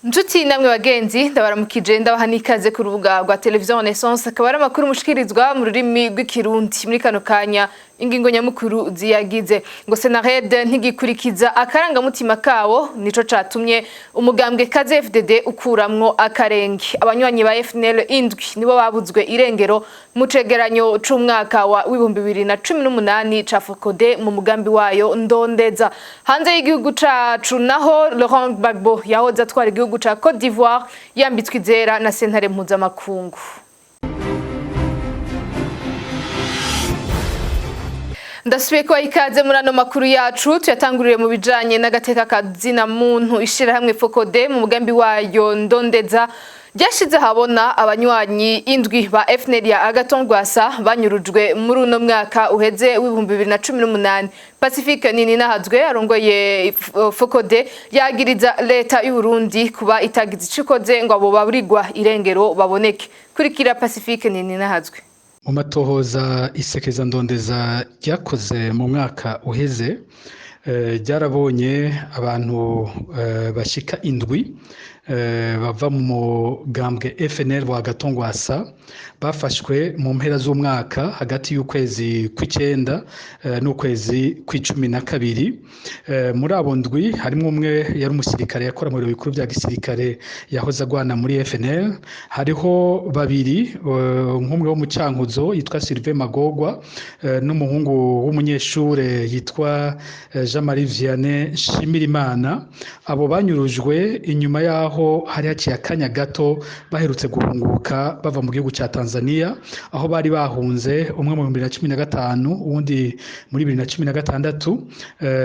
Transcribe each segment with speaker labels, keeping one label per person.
Speaker 1: Nshuti namwe bagenzi, ndabaramukije, ndabaha n'ikaze ku rubuga rwa Televiziyo Renaissance. Akaba ari amakuru mushikirizwa mu rurimi rw'Ikirundi. Muri kano kanya, ingingo nyamukuru ziyagize: ngo Senarede ntigikurikiza akarangamutima kawo, nico catumye umugambwe Kaze FDD ukuramwo akarenge. Abanywanyi ba FNL indwi nibo babuzwe irengero mu cegeranyo c'umwaka wa 2018 ca FOCODE mu mugambi wayo Ndondeza. Hanze y'igihugu cacu naho, Laurent Gbagbo yahoze atwara igihugu ca Côte d'Ivoire yambitswe izera na sentare mpuzamakungu. Ndasubiye kubaha ikaze muri ano makuru yacu. Tuyatanguriye mu bijanye n'agateka kazina muntu. Ishirahamwe FOCODE mu mugambi wayo Ndondeza ryashize habona abanywanyi indwi ba FNL ya Agathon Rwasa banyurujwe muri uno mwaka uheze w'2018. Pacifique Nininahazwe arongoye FOCODE yagiriza leta y'u Burundi kuba itagize ico ikoze ngo abo baburirwa irengero baboneke. Kurikira Pacifique Nininahazwe.
Speaker 2: Mu matohoza isekeza Ndondeza ryakoze mu mwaka uheze, ryarabonye abantu bashika indwi bava mu mugambwe FNL wa Agathon Rwasa bafashwe mu mpera z'umwaka, hagati y'ukwezi kw'icenda n'ukwezi kw'icumi na kabiri. Muri abo ndwi harimwo umwe yari umusirikare, yakora mu biro bikuru vya gisirikare, yahoze agwana muri FNL. Hariho babiri, nk'umwe wo mu Cankuzo yitwa Sylvain Magogwa n'umuhungu w'umunyeshure yitwa Jean Marie Vianney Nshimirimana. Abo banyurujwe inyuma yaho hari haciye akanya gato baherutse guhunguka bava mu gihugu ca Tanzania, aho bari bahunze, umwe mu 2015, uwundi muri 2016,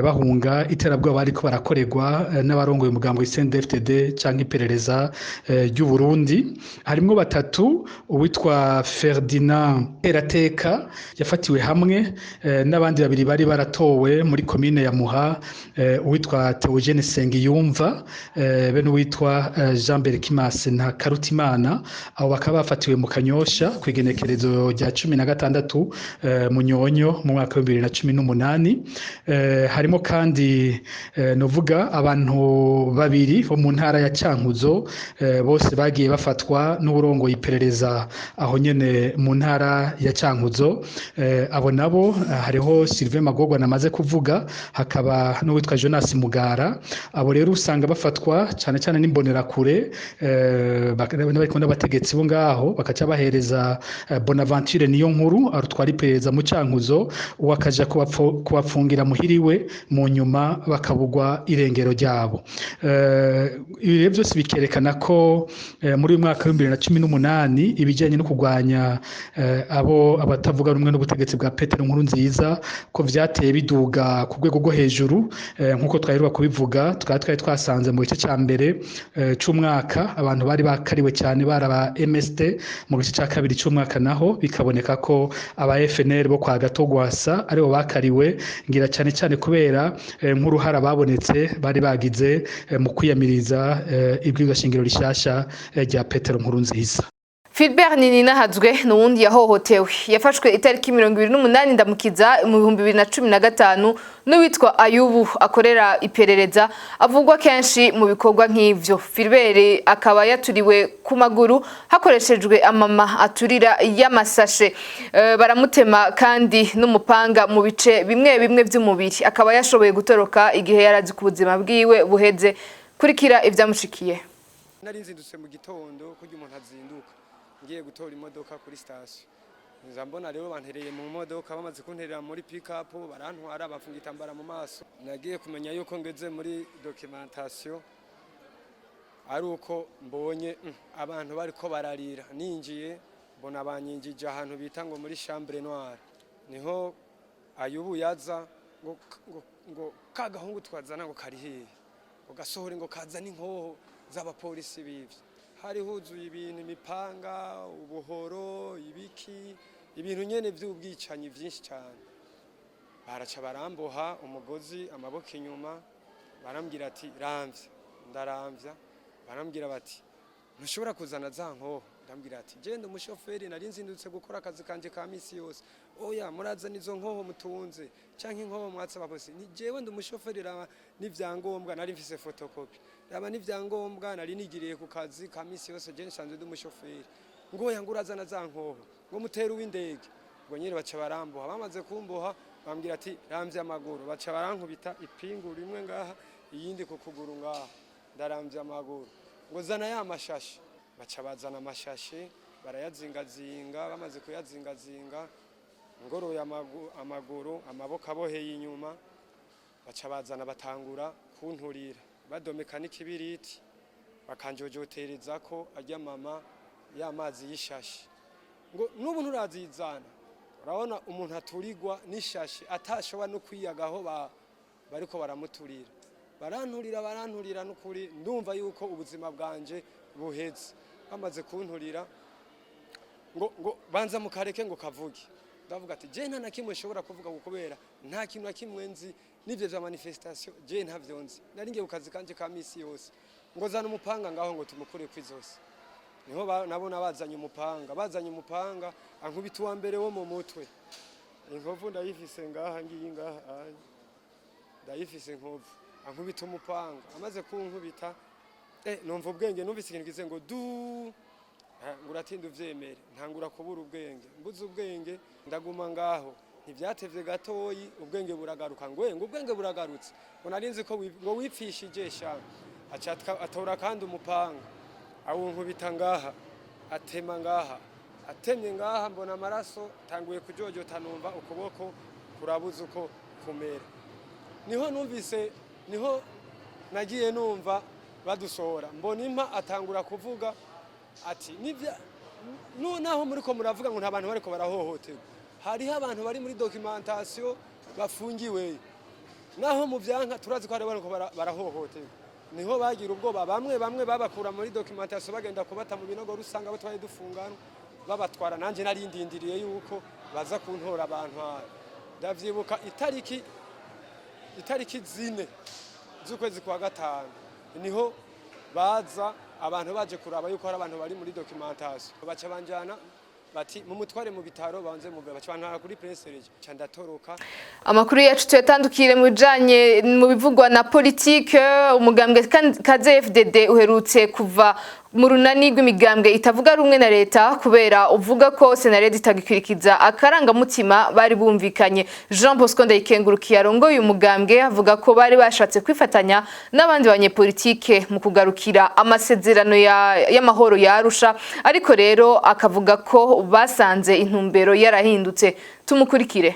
Speaker 2: bahunga iterabwoba bariko barakorerwa n'abarongoye umugambi CNDD-FDD canke iperereza ry'u Burundi. Harimwo batatu: uwitwa Ferdinand Erateka yafatiwe hamwe n'abandi babiri bari baratowe muri komine ya Muha, uwitwa Theogene Sengiyumva be n'uwitwa Jean Berkimas Ntakarutimana. Abo bakaba bafatiwe mu Kanyosha kw'igenekerezo rya 16 Munyonyo mu mwaka wa 2018. Harimo kandi novuga abantu babiri bo mu ntara ya Cankuzo, bose bagiye bafatwa n'uburongoye iperereza aho nyene mu ntara ya Cankuzo. Abo nabo hariho Sylvain Magogwa namaze kuvuga, hakaba n'uwitwa Jonas Mugara. Abo rero usanga bafatwa cane cane n'imbonerakure bariko n'abategetsi bo ngaho, bakaca bahereza Bonaventure niyo nkuru arutwara iperereza mu Cankuzo, uwo akaja kubapfungira muhiriwe, mu nyuma bakabugwa irengero ryabo. Ibi rero byose bikerekana ko muri uyu mwaka wa 2018 ibijyanye no kurwanya abo abatavuga rumwe n'ubutegetsi bwa Petero Nkurunziza ko vyateye biduga ku rwego rwo hejuru. Nk'uko twaheruka kubivuga, tukaba twari twasanze mu gice ca mbere c'umwaka abantu bari bakariwe cyane bari aba MSD, mu gice ca kabiri c'umwaka naho bikaboneka ko aba FNL bo kwa Agathon Rwasa aribo bakariwe, ngira cyane cyane kubera nk'uruhara babonetse bari bagize mu kwiyamiriza ibwirizwa shingiro rishasha rya Petero Nkurunziza.
Speaker 1: Philbert Nininahazwe nuwundi yahohotewe. Yafashwe itariki 28 Ndamukiza mu 2015 n'uwitwa Ayubu akorera iperereza, avugwa kenshi mu bikorwa nk'ivyo. Philbert akaba yaturiwe ku maguru hakoreshejwe amama aturira y'amasashe, baramutema kandi n'umupanga mu bice bimwe bimwe vy'umubiri. Akaba yashoboye gutoroka igihe yarazi ku buzima bwiwe buheze. Kurikira ivyamushikiye.
Speaker 3: Nari nzindutse mu gitondo, kurya umuntu azinduka, ngiye gutora imodoka kuri sitasiyo. Nza mbona rero bantereye mu modoka. Bamaze kunterera muri pick-up, barantwara, bafunga igitambara mu maso. Nagiye kumenya yuko ngeze muri documentation ari uko mbonye abantu bariko bararira. Ninjiye mbona banyinjije ahantu bita ngo muri chambre noire. Niho Ayubu yaza ngo ka gahungu twazana ngo kari hehe, ngo gasohore, ngo kazana inkoho z'abapolisi bivye. Hari huzuye ibintu, imipanga, ubuhoro, ibiki, ibintu nyene vy'ubwicanyi vyinshi cyane. Baraca baramboha umugozi amaboko inyuma, barambwira ati: "Ramvya." Ndaramvya. Barambwira bati Ntushobora kuzana za nkoho? Ndambwira ati: "Genda, umushoferi, nari nzindutse gukora akazi kanje ka misi yose." "Oya, murazana izo nkoho mutunze canke inkoho mwatse abapolisi." "Ni jewe, ndi umushoferi, raba n'ivyangombwa." Nari mfise photocopie. "Raba n'ivyangombwa, nari nigiriye ku kazi ka misi yose, je nsanzwe ndi umushoferi." Ngo: "Oya," ngo, "urazana za nkoho," ngo, "mutera uw'indege." Ngo nyine baca baramboha. Bamaze kumboha, bambwira ati: "Ramvye amaguru." Baca barankubita ipingu rimwe ngaha, iyindi ku kuguru ngaha. Ndaramvye amaguru. Ngo: "Zana ya mashashe." Baca bazana amashashe, barayazingazinga. Bamaze kuyazingazinga, ngoroye amaguru, amaboko aboheye inyuma, baca bazana, batangura kunturira, badomeka n'ikibiriti, bakanjojotereza ko arya mama ya mazi y'ishashi. Ngo: "N'ubu nturazizana." Urabona umuntu aturirwa n'ishashi, atashobora no kwiyagaho, bariko baramuturira, baranturira, baranturira. N'ukuri ndumva yuko ubuzima bwanje buheze. Bamaze kunturira, ngo: "Banza mukareke ngo kavuge." Ndavuga ati: "Je nta na kimwe nshobora kuvuga, kubera nta kintu na kimwe nzi n'ivyo vya manifestation, je ntavyo nzi, nari ngiye ku kazi kanje ka misi yose." Ngo: "Zana umupanga ngaho," ngo, "tumukure kw'izosi." Niho nabona bazanye umupanga. Bazanye umupanga, ankubita uwa mbere wo mu mutwe. Inkovu ndayifise ngaha, ngiyi ngaha anye. Ndayifise inkovu. Ankubita umupanga. Amaze kunkubita, numva ubwenge, numvise ikintu kize ngo du. Ngo uratinda uvyemere. Ntangura kubura ubwenge. Mbuze ubwenge, ndaguma ngaho. Ntivyatevye gatoyi, ubwenge buragaruka. Ngo: "Ngo ubwenge buragarutse," ngo, "nari nzi ko ngo wipfishije sha." Aca atora kandi umupanga, awunkubita ngaha, atema ngaha. Atemye ngaha, mbona amaraso tanguye kujojota, numva ukuboko kurabuze uko kumera. Niho numvise, niho nagiye numva badusohora. Mbona impa atangura kuvuga ati: "Nivya naho muriko muravuga ngo nta bantu bariko barahohoterwa, hariho abantu bari muri documentation bafungiwe. Naho mu vyanka, turazi ko hari bariko barahohoterwa." Niho bagira ubwoba, bamwe bamwe babakura muri documentation, bagenda kubata mu binogo rusanga abo twari dufungana, babatwara. Nanje nari ndindiriye yuko baza kuntora abantu. Ndavyibuka, itariki 4 z'ukwezi kwa gatanu, niho baza abantu baje kuraba yuko hari abantu bari muri documentation. Baca banjana, bati: "Mumutware mu bitaro banze muve." Baca bantwara kuri Prince Regis, ca ndatoroka.
Speaker 1: Amakuru yacu tuyatandukire mu bijanye mu bivugwa na politike. Umugambwe Kaze FDD uherutse kuva mu runani rw'imigambwe itavuga rumwe na leta, kubera uvuga ko Senarede itagikurikiza akarangamutima bari bumvikanye. Jean Bosco Ndayikengurukiye arongoye uyu mugambwe avuga ko bari bashatse kwifatanya n'abandi banyepolitike mu kugarukira amasezerano y'amahoro ya Arusha, ariko rero akavuga ko basanze intumbero yarahindutse. Tumukurikire.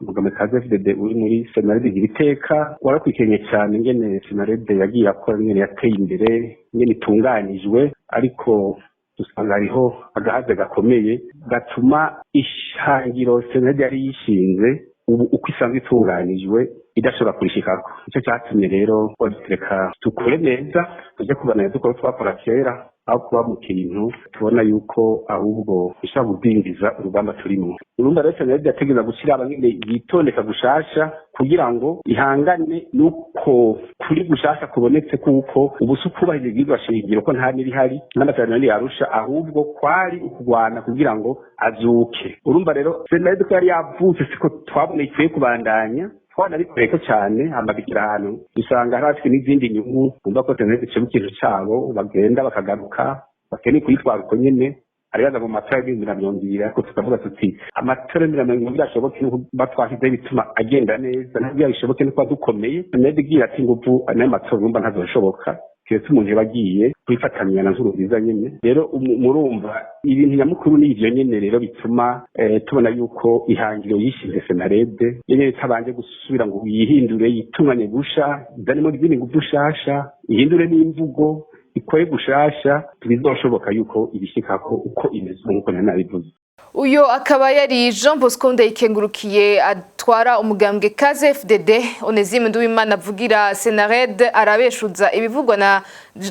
Speaker 4: Umugambwe Kaze FDD uri muri Senarede igira iteka warakurikiranye cyane ingene Senarede yagiye akora, ingene yateye imbere, ingene itunganijwe, ariko dusanga hariho agahaze gakomeye gatuma ishangiro Senarede yari yishinze ubu uko isanzwe itunganijwe idashobora kurishikako. Nicyo cyatumye rero reka dukore neza, tujye kubana dukora twakora kera, aho kuba mu kintu tubona yuko ahubwo bishobora kudindiza urugamba turimo. Urumva rero, Senarede yategereza gushyira abanyene yitondeka gushasha kugira ngo ihangane nuko kuri gushasha kubonetse, kuko ubu si ukubahiriza ibwirizwa shingiro, ko nta n'ibihari n'amasezerano yarusha, ahubwo kwari ukugwana kugira ngo azuke. Urumva rero, Senarede ko yari yavutse siko twabona ikwiye kubandanya. Twanabikoreye cyane, hama bigira ahantu usanga hari abafite n'izindi nyungu, bumva ko Senarede icemo ikintu cabo, bagenda bakagaruka bakeneye kuyitwara uko nyene. Aribaza mu matora y'2020, ariko tukavuga tuti amatora y'2020 ashoboke nuko batwashyizeho ibituma agenda neza, ntabwo bishoboke no kuba dukomeye. Senarede igira ati nguvu n'ayo matora, urumva ntazoshoboka keretse umuntu yaba agiye kwifatanya na Nkurunziza nyene. Rero murumva ibintu nyamukuru ni ivyo nyene rero bituma tubona yuko ihangiro yishinze Senarede nyene itabanje gusubira ngo yihindure, yitunganye gusha, izanemo izindi nguvu shasha, ihindure n'imvugo, ikore gushasha, bizoshoboka yuko ibishikako uko imeze nk'uko nari nabivuze.
Speaker 1: Uyo akaba yari Jean Bosco Ndayikengurukiye atwara umugambwe Kaze FDD. Onesime Nduwimana avugira Senared arabeshuza ibivugwa na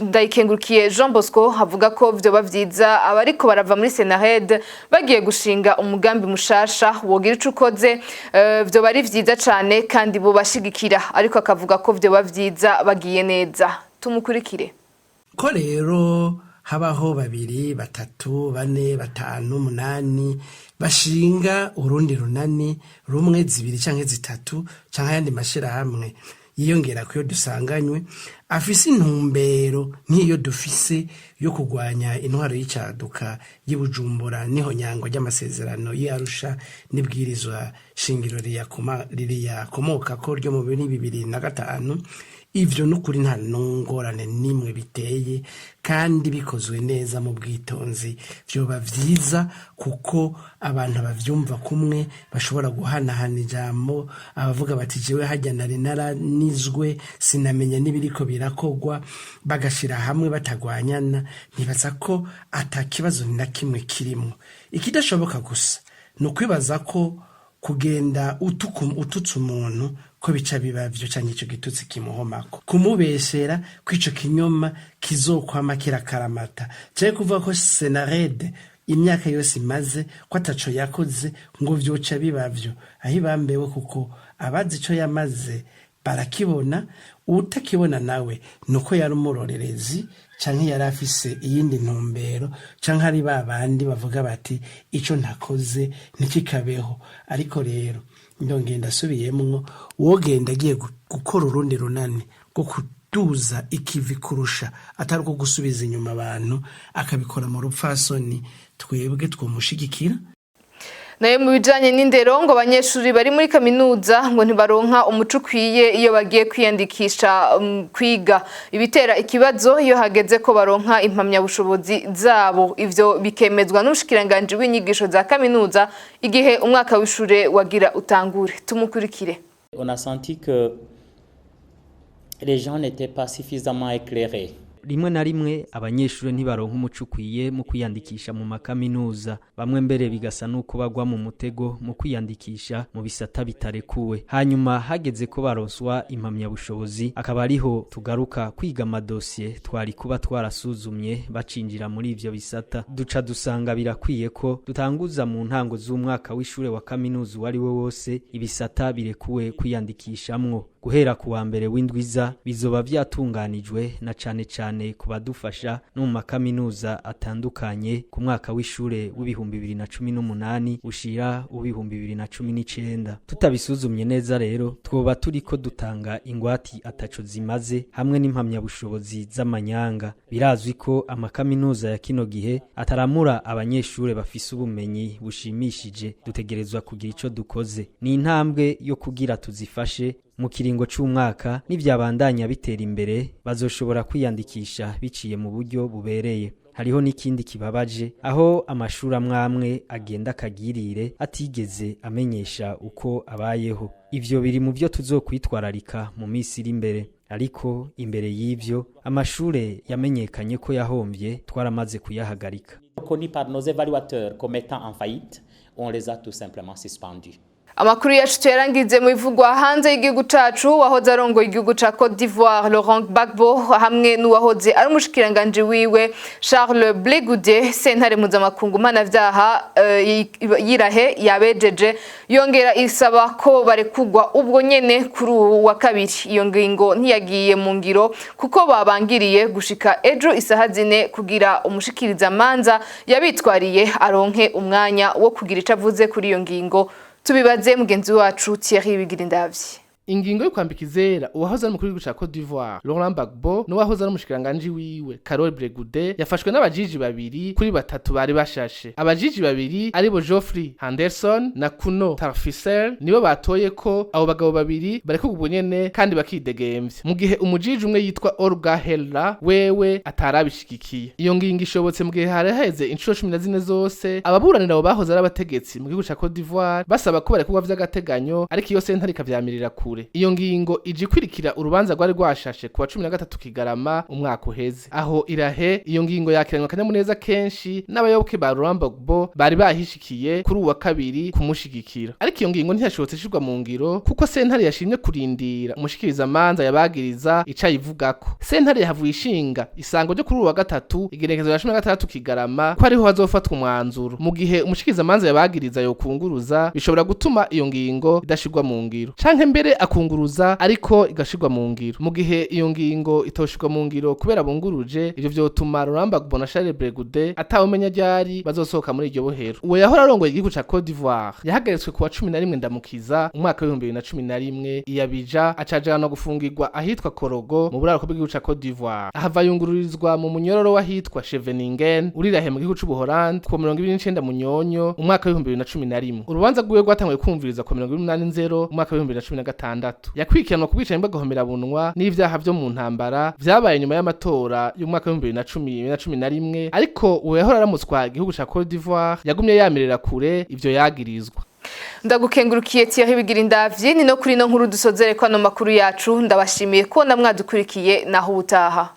Speaker 1: Ndayikengurukiye Jean Bosco, avuga ko vyoba vyiza abariko barava muri Senared bagiye gushinga umugambi mushasha wogira ico ukoze, vyoba ari vyiza cane kandi bo bashigikira, ariko akavuga ko vyoba vyiza bagiye neza. Tumukurikire.
Speaker 5: Ko rero Habaho babiri, batatu, bane, batanu, umunani bashinga urundi runani rumwe, zibiri canke zitatu, canke ayandi mashirahamwe yiyongera kuyo dusanganywe, afise intumbero nk'iyo dufise yo kurwanya intwaro y'icaduka y'i Bujumbura n'ihonyangwa ry'amasezerano y'Arusha n'ibwirizwa shingiro riyakomokako ryo mu 2005. Ivyo n'ukuri nta ngorane n'imwe biteye, kandi bikozwe neza mu bwitonzi vyoba vyiza, kuko abantu bavyumva kumwe bashobora guhanahana ijambo. Abavuga bati: "Jewe harya nari naranizwe, sinamenya n'ibiriko birakorwa", bagashira hamwe batagwanyana. Nibaza ko ata kibazo na kimwe kirimwo. Ikidashoboka gusa ni ukwibaza ko kugenda ututse umuntu ko bica biba vyo, canke ico gitutsi kimuhomako, kumubeshera ko ico kinyoma kizokwama kirakaramata, canke kuvuga ko Senarede imyaka yose imaze ko ataco yakoze ngo vyoca biba vyo. Aho ibambewe, kuko abazi ico yamaze barakibona. Uwutakibona nawe nuko yari umurorerezi, canke yari afise iyindi ntumbero, canke ari ba bandi bavuga bati: "Ico ntakoze ntikikabeho." Ariko rero ndongeye ndasubiyemwo, uwogenda agiye gukora urundi runani rwo kuduza ikivi kurusha, atari uko gusubiza inyuma abantu, akabikora mu rupfasoni, twebwe twomushigikira.
Speaker 1: Nayo mu bijanye n'indero, ngo abanyeshuri bari muri kaminuza ngo ntibaronka umuco ukwiye iyo bagiye kwiyandikisha kwiga, ibitera ikibazo iyo hageze ko baronka impamyabushobozi zabo. Ivyo bikemezwa n'umushikiranganji w'inyigisho za kaminuza igihe umwaka w'ishure wagira utangure. Tumukurikire.
Speaker 6: On a senti que les gens n'étaient pas suffisamment éclairés.
Speaker 7: Rimwe na rimwe abanyeshuri ntibaronka umuco ukwiye mu kwiyandikisha mu makaminuza. Bamwe mbere bigasa n'uko bagwa mu mutego mu kwiyandikisha mu bisata bitarekuwe, hanyuma hageze ko baronswa impamyabushobozi akaba ariho tugaruka kwiga amadosiye twari kuba twarasuzumye bacinjira muri ivyo bisata. Duca dusanga birakwiye ko dutanguza mu ntango z'umwaka w'ishure wa kaminuza uwo ari we wose ibisata birekuwe kwiyandikishamwo. Guhera ku wa mbere w'indwiza bizoba vyatunganijwe, na cane cane ku badufasha no mu makaminuza atandukanye, ku mwaka w'ishure w'2018 ushira uw'2019. Tutabisuzumye neza rero, twoba turiko dutanga ingwati ataco zimaze hamwe n'impamyabushobozi z'amanyanga. Birazwi ko amakaminuza ya kino gihe ataramura abanyeshure bafise ubumenyi bushimishije. Dutegerezwa kugira ico dukoze. Ni intambwe yo kugira tuzifashe mu kiringo c'umwaka. Nivyabandanya bitera imbere, bazoshobora kwiyandikisha biciye mu buryo bubereye. Hariho n'ikindi kibabaje, aho amashuri amwe agenda akagirire atigeze amenyesha uko abayeho. Ivyo biri mu byo tuzokwitwararika mu minsi iri imbere. Ariko imbere y'ivyo, amashure yamenyekanye ko yahomvye twaramaze kuyahagarika.
Speaker 6: Connus par nos évaluateurs comme étant en faillite, on les a tout simplement suspendus.
Speaker 1: Amakuru yacu tuyarangize mu bivugwa hanze y'igihugu cacu. Wahoze arongoye igihugu ca Côte d'Ivoire Laurent Gbagbo hamwe n'uwahoze ari umushikiranganji wiwe Charles Blé Goudé, sentare mpuzamakungu mpanavyaha y'i La Haye yabejeje, yongera isaba ko barekugwa ubwo nyene kuri uwu wa kabiri. Iyo ngingo ntiyagiye mu ngiro kuko babangiriye gushika ejo isaha 4 kugira umushikirizamanza yabitwariye aronke umwanya wo kugira ico avuze kuri iyo ngingo. Tubibaze mugenzi wacu Thierry Bigirindavyi.
Speaker 8: Ingingo yo kwambika izera uwahoze ari umukuru w'igihugu ca Côte d'Ivoire Laurent Gbagbo n'uwahoze ari umushikiranganji wiwe Carole Blé Goudé yafashwe n'abajiji babiri kuri batatu bari bashashe. Abajiji babiri aribo Geoffrey Henderson na Kuno Tarfusser nibo batoye ko abo bagabo babiri barekurwa ubwo nyene kandi bakidegemvya, mu gihe umujiji umwe yitwa Olga Hella wewe atarabishigikiye. Iyo ngingo ishobotse mu gihe hari haheze inshuro 14 zose ababuranira abo bahoze ari abategetsi mu gihugu ca Côte d'Ivoire basaba ko barekurwa vy'agateganyo, ariko iyo sentare ikavyamirira kure. Iyo ngingo ije ikwirikira urubanza rwari rwashashe kuwa 13 Kigarama umwaka uheze aho i La Haye. Iyo ngingo yakiranywe akanyamuneza kenshi n'abayoboke ba Laurent Gbagbo bari bahishikiye kuri uwa kabiri kumushigikira. Ariko iyo ngingo ntiyashobotse ishirwa mu ngiro kuko sentare yashimye kurindira umushikirizamanza yabagiriza ico ayivugako. Sentare yahavuye ishinga isango ryo kuri uwa gatatu, igenekerezo rya 16 Kigarama, ko ariho hazofatwa umwanzuro. Mu gihe umushikirizamanza yabagiriza yokunguruza, bishobora gutuma iyo ngingo idashirwa mu ngiro, canke mbere akunguruza ariko igashirwa mu ngiro. Mu gihe iyo ngingo itoshirwa mu ngiro kubera bunguruje, ivyo vyotuma Laurent Gbagbo na Charles Blé Goudé atawumenya ryari bazosohoka muri iryo bohero. Uwo yahora arongoye igihugu ca Cote d'Ivoire yahagaritswe kuwa 11 Ndamukiza umwaka w'2011 i Abidjan, acajanwa gufungirwa ahitwa Korogo mu buraruko bw'igihugu ca Cote d'Ivoire. Ahava yungururizwa mu munyororo w'ahitwa Scheveningen uri La Haye mu gihugu c'Ubuholandi ku 29 Munyonyo umwaka w'2011. Urubanza rwiwe rwatanguye kumvirizwa ku 28 Nzero umwaka w'2016. Yakurikiranwa ku bwicanyi bw'agahomerabunwa n'ivyaha vyo mu ntambara vyabaye nyuma y'amatora y'umwaka w'2010 na 11, ariko uwo yahora aramutswa igihugu ca Cote d'Ivoire yagumye yamirira kure ivyo yagirizwa.
Speaker 1: Ndagukengurukiye, Thierry Bigirindavyi. Ni no kuri no nkuru dusozere kwano makuru yacu. Ndabashimiye ko namwadukurikiye, naho ubutaha.